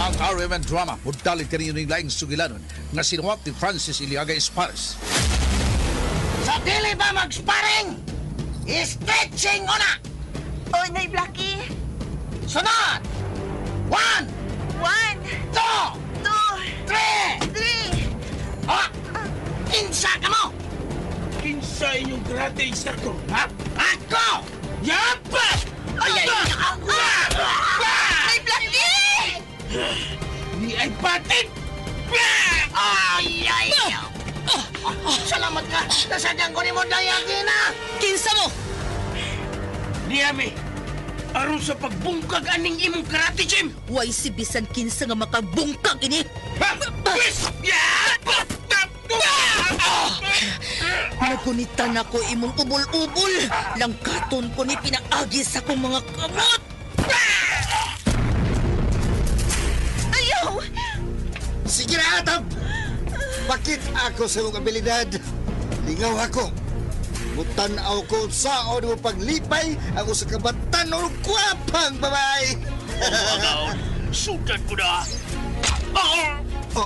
Ang RMN Drama mudalit kaninyo ning laing sugilanon nga sinuwat ni Francis Iliaga Espares. Sa dili ba mag-sparring? Stretching una! Oy, Nay Blackie! Sunod! One, One, two, two, three! three! Oh! Kinsa ka mo? Kinsa inyong karate instructor, ha? Ako! Yapa! Ay, ay, ay! Nay Blackie! Ni ay patit! Ay, ay! Salamat ka! Nasagyan ko ni mo dayagi na! Kinsa mo? Niyami, aron sa pagbungkag aning imong karate gym! Way si bisan kinsa nga makabungkag ini. Ha? Pwes! Yapa! Nagunitan ako imong ubol-ubol. Langkaton ko ni pinaagi sa akong mga kamot. Ayaw! Sige na, Atab! Bakit ako sa imong abilidad? Lingaw ako. Mutanaw ko saon mo paglipay ang usa ka batan-ong gwapang babae. Agaw, sudan ko na! Oh,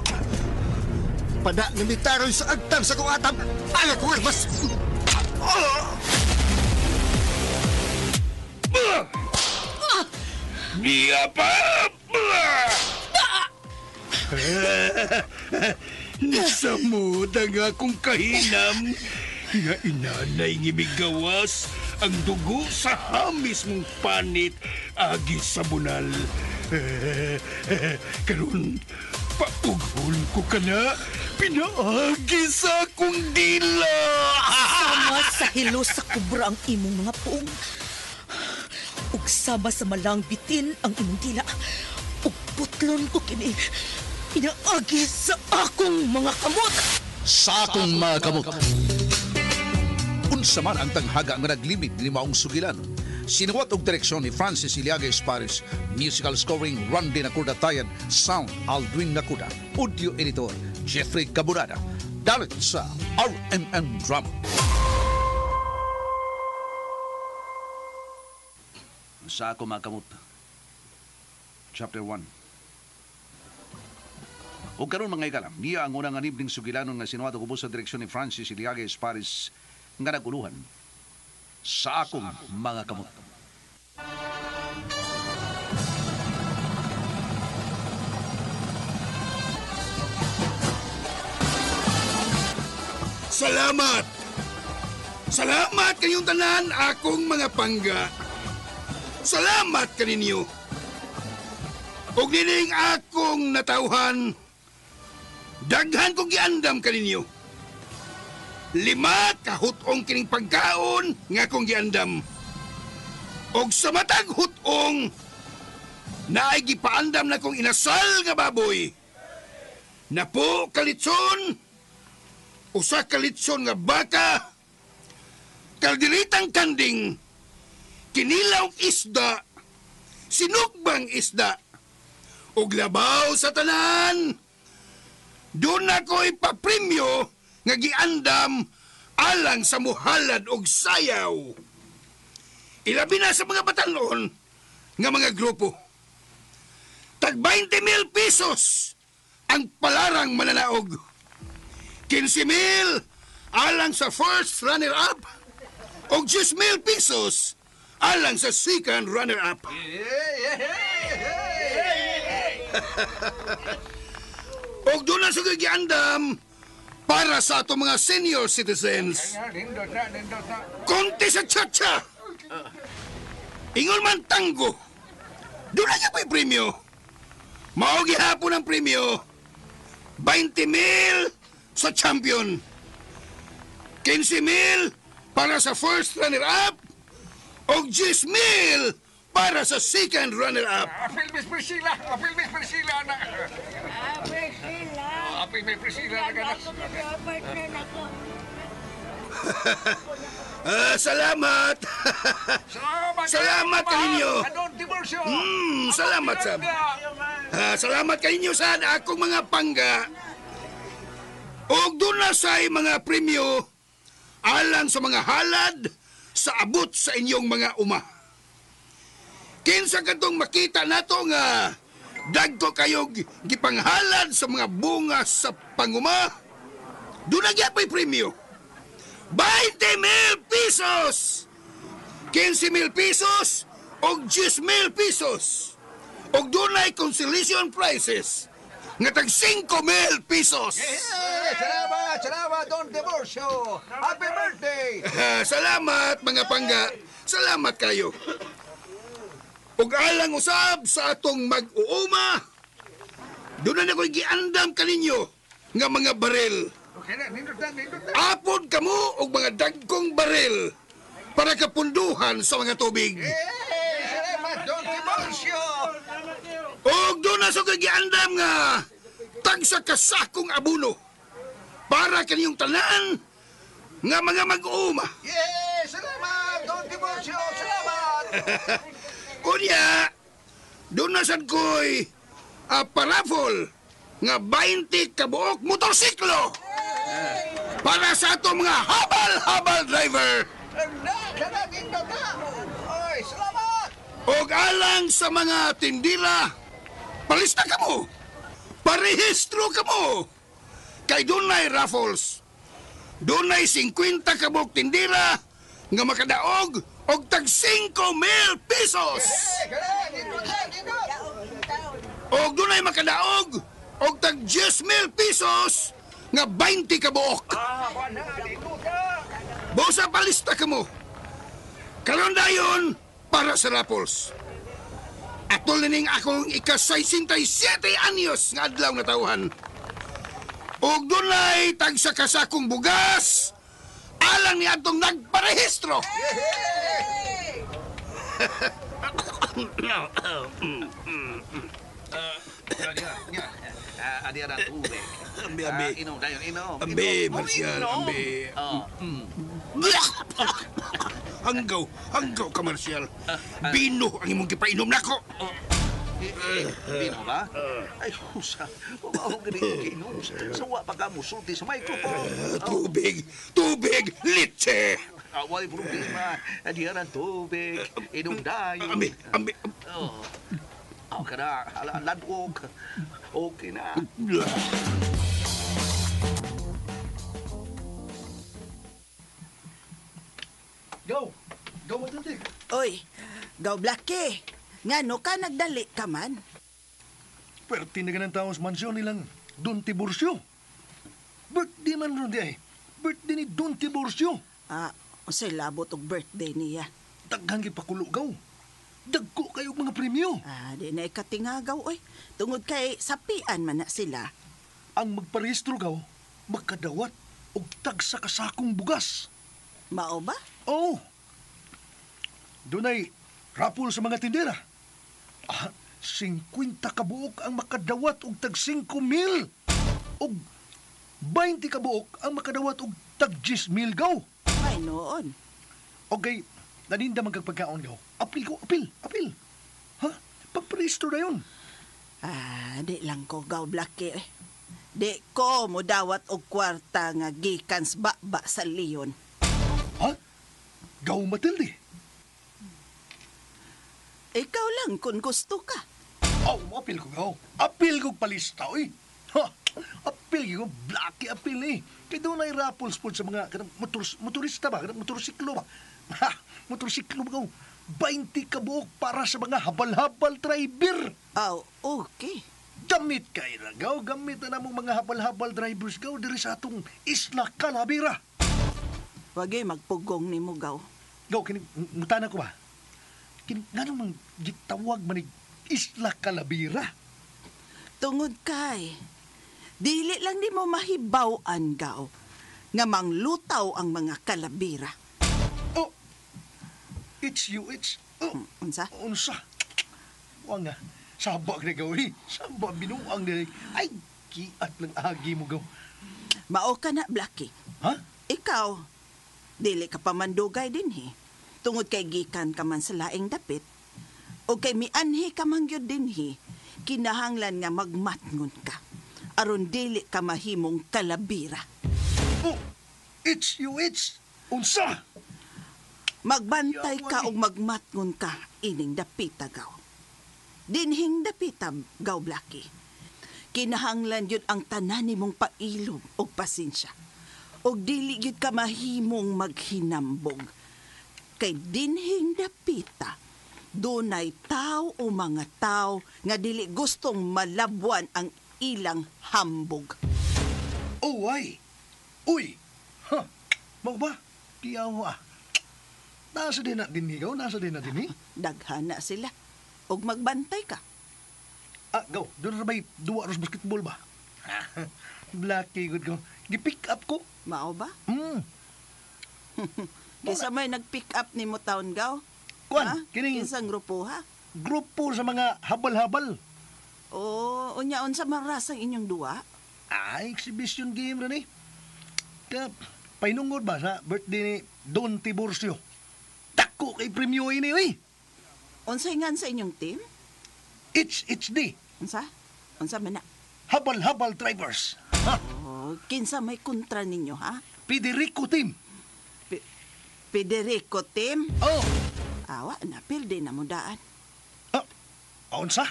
pada nga mitaroy sa agtang sa kong atab. Ang akong armas. Oh! Niya pa! Nasamod ang akong kahinam nga inanay ngimigawas ang dugo sa hamis mong panit agi sa bunal. Karon paughon ko ka na pinaagi sa akong dila. Sama sa hilo sa kubra ang imong mga puong. Ug sama sa malang bitin ang imong dila. Ug putlon ko kini. Pinaagi sa akong mga kamot. Sa akong mga kamot. Unsa man ang tanghaga nga naglimit ni maong sugilanon. Sinuwat og direksyon ni Francis Iliaga Espares, musical scoring Randy Nakuda Tayad, sound Aldwin Nakuda, audio editor Jeffrey Caburada. Dalit sa RMN Drama. Sa ako mga kamot. Chapter 1. O karon mga ikalam, niya ang unang anib ning sugilanon nga sinuwat og ubos sa direksyon ni Francis Iliaga Espares nga naguluhan sa akong mga kamot. Salamat! Salamat kayong tanan akong mga pangga. Salamat kaninyo. Og nining akong natawhan, daghan kong giandam kaninyo. 5 kahutong kining pagkaon nga akong giandam. Og sa matag hutong, naay gipaandam na kong inasal nga baboy. Napo kalitson, usa ka litson nga baka, kalderitang kanding, kinilaw isda, sinugbang isda, ug labaw sa tanan. Doon ako ipapremyo nga giandam alang sa muhalad og sayaw. Ilabi na sa mga batanon nga mga grupo. Tag 20,000 pesos ang palarang mananaog. 15,000 alang sa first runner-up og 10,000 pesos alang sa second runner-up. Og doon na sa giandam para sa ato mga senior citizens. Konti sa cha-cha. Ingon man tanggo. Doon na niya pa'y premyo. Mao gihapon ang premyo. 20,000 sa champion. 15,000 para sa first runner-up o 10,000 para sa second runner-up. Apil Miss Priscilla! Apil Miss Priscilla na! Priscilla. Apil Miss Priscilla na ganas. Partner na ko. Salamat. Salamat! Salamat kaninyo. Anon Tiburcio! Salamat sab. Salamat kaninyo sa akong mga pangga. Og doon na sa'y mga premyo alang sa mga halad sa abot sa inyong mga uma. Kinsa kadtong makita nato nga Dagko kayo gipanghalad sa mga bunga sa panguma. Doon na gyapay premyo. 20,000 pesos! 15,000 pesos o 10,000 pesos. Og dunay consolation prizes nga tag 5,000 pesos. Salamat, salamat, Don Tiburcio. Happy birthday! Salamat mga pangga. Salamat kayo. Ug alang usab sa atong mag-uuma. Doon na ako'y giandam kaninyo nga mga baril. Okay na, nindot na, nindot na. Apod kamo og mga dagkong baril para kapunduhan sa mga tubig. Hey, salamat, Don Tiburcio. Og doon na sa giandam nga tag sa kasakong abono para kaniyong tanan nga mga mag-uuma. Yeah, salamat, Don Tiburcio. Salamat. Kunya, doon na sad ko'y parafol nga 20 kabuok motorsiklo para sa ato mga habal-habal driver. Na, kana, nindot na. Oy, salamat. Og alang sa mga tindira, palista ka mo, parehistro ka mo. Kay dunay raffles, dunay 50 kabuok tindira nga makadaog og tag 5,000 pesos. Hey, kana, nindot na, nindot. Og dunay makadaog og tag 10,000 pesos nga 20 kabuok. Ah, wala, nindot na. Bosa palista ka mo. Karon dayon para sa raffles. Atol nining akong ika-67 anyos nga adlaw nga tawhan. Og dunay tag sa kasakong bugas alang ni atong nagparehistro. Adi na tubig. Ambi, ambi. Inom dayon, inom. Ambi, Inom. Marcial, Inom. ambi. Oh. Hanggaw, hanggaw ka, Marcial. Bino ang imong gipainom nako. Bino ba? Ay, husa. Wala gani inom. Sawa pa ka musulti sa microphone. Tubig, tubig, litse. Walay problema. Adi na tubig. Inom dayon. Ambi, ambi. Oh. Oh, kana ala ladwog. Okay na. Go! Go, Matilde! Oy, gaw Blackie. Ngano ka nagdali ka man? Pwerte na ganang taong sa mansyon nilang Don Tiburcio. Birthday man ron di ay. Birthday ni Don Tiburcio. Ah, unsay labot og birthday niya. Daghan gyud pakulo gaw. Dagko kayo og mga premyo. Ah, di na ikatingagaw oy. Tungod kay sapian man na sila. Ang magparehistro gaw, makadawat og tag sa kasakong bugas. Mao ba? Oo. Dunay raffle sa mga tindera. Ah, 50 kabuok ang makadawat og tag 5,000. Og 20 kabuok ang makadawat og tag 10,000 gaw. Ay noon. Okay, naninda man kag pagkaon gaw. Apil ko, apil, apil. Ha? Pagparehistro na yun. Ah, di lang ko gaw Blackie. Eh. Di ko modawat og kwarta nga gikan sa baba sa leon. Ha? Gaw Matilde. Ikaw lang kung gusto ka. Oh, apil ko gaw. Apil ko palista, oy. Ha? Apil ko, blaki apil eh. Kaya doon ay raffles po sa mga kanang motorista ba? Kanang motorsiklo ba? Ha? Motorsiklo ba gaw? 20 kabuok para sa mga habal-habal driver. Aw, okay. Gamit kay ra gaw, gamit na namong mga habal-habal drivers gaw diri sa atong Isla Calavera. Wagay magpugong nimo gaw. Gaw kini mutana ko ba? Kini nganong mang gitawag man Isla Calavera? Tungod kay dili lang nimo mahibaw-an gaw nga manglutaw ang mga kalabira. Oh. It's you, it's oh. Unsa? Unsa? Wa nga. Saba na gaw eh. Saba binuang na. Ay, kiat lang agi mo gaw. Mao ka na, Blackie. Ha? Ikaw, dili ka pa mandugay dinhi. Tungod kay gikan ka man sa laing dapit, o kay mianhi ka man gyud dinhi, kinahanglan nga magmatngon ka. Aron dili ka mahimong kalabira. Oh, it's you, it's unsa? Magbantay ka Yawa, eh. og magmatngon ka ining dapita gaw. Dinhing dapita, Gaw Blackie. Kinahanglan yun ang tanan nimong pailom og pasensya. Og dili gyud ka mahimong maghinambog. Kay dinhing dapita, dunay tao o mga tao nga dili gustong malabwan ang ilang hambog. Oh, ay! Uy! Ha! Mao ba? Tiyaw ah. Nasa din na din ikaw? Nasa din na din eh? Daghana sila. Og magbantay ka. Ah, gaw. Doon na ba'y duwa ros basketball ba? Blackie, good ko. Gi-pick up ko. Mao ba? Mm. Kisa may nag-pick up ni mo taon, gaw? Kuan, Ha? kining Kinsang grupo, ha? grupo sa mga habal-habal. O, unya unsa man rasang inyong duwa? Ah, exhibition game rin eh. Ka, painungod ba sa birthday ni Don Tiburcio? Dako kay premyo ini, eh. Unsay ngan sa inyong team? HHD. Unsa? Unsa man na? Habal-habal drivers. Ha? Oh, kinsa may kontra ninyo, ha? Federico team. Federico team? Oh. Awa, na pildi na mo daan. Ah, unsa?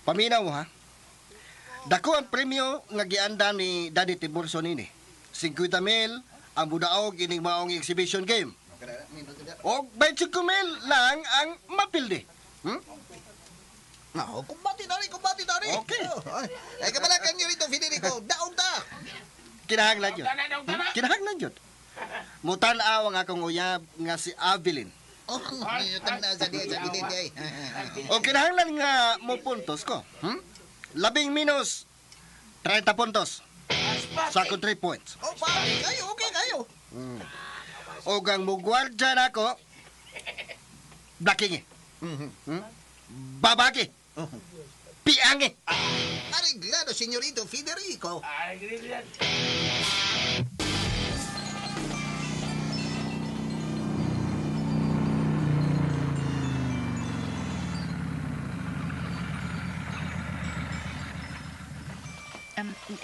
Paminaw mo ha. Dako ang premyo nga giandam ni Daddy Tiburcio nini. 50 mil ang budaog ining maong exhibition game. Og 25 mil lang ang mapildi. Hmm? Oh, kumbati dari, kumbati dari. Okay. Oh, ay, ay kabalakan niyo rito, Federico. Daog ta. Kinahanglan yun. Kinahanglan yun. Mutan-aw ang akong uyab nga si Avelin. Oh, na sa diya, sa gilid ay. O kinahanglan nga mo puntos ko. Hmm? 10 minus 30 puntos. Sa akong 3 points. Oh, pare, kayo, okay kayo. O ang mugwardya na ako, blacking eh. Hmm? Babagi. Piangi. Arreglado, señorito Federico.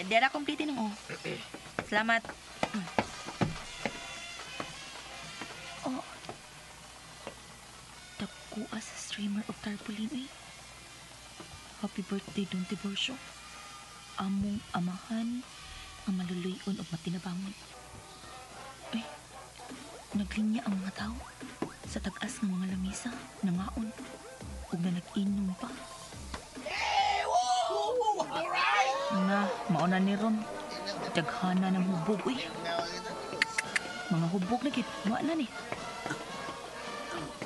Dera complete nung oh. Salamat. Oh. Dagko sa streamer og tarpaulin eh. Happy birthday, Don Tiburcio. Among amahan ang maluluyon og matinabangon. Ay, naglinya ang mga tao sa tag-as ng mga lamisa, nangaon, ug na nag-inom pa. Na, mauna ni Ron. Daghana ng hubog, uy. Mga hubog na gid, wa na ni.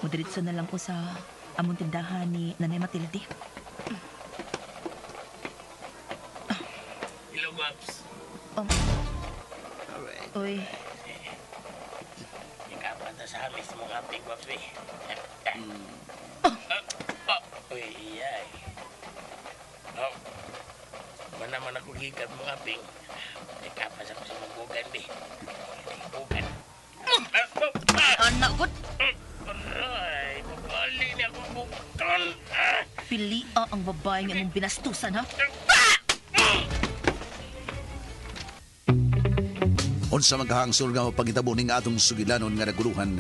Mudiretso na lang ko sa among tindahan ni Nanay Matilde. Hello, Babs. Uy, Ikapan ta sa amis mo kapig, Babs, eh. Uy, iyay. Oh. Mana man ako gikat mo kaping. Ikapas ako sa magugan, be. Bugan. Anak ko. Aray, mabali niya akong bukton. Pilia ang babae nga imong binastusan, ha? Unsa man kahangsol nga mapangitabo ning atong sugilanon nga naguluhan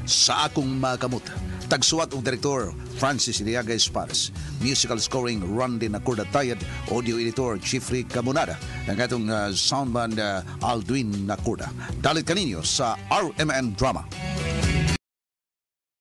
sa akong makamot. Tagsuwat og direktor Francis Iliaga Espares. Musical scoring Randy Nacorda Tayad, audio editor Jeffrey Camonada, ang atong soundman Aldwin Nacorda. Dalit kaninyo sa RMN Drama.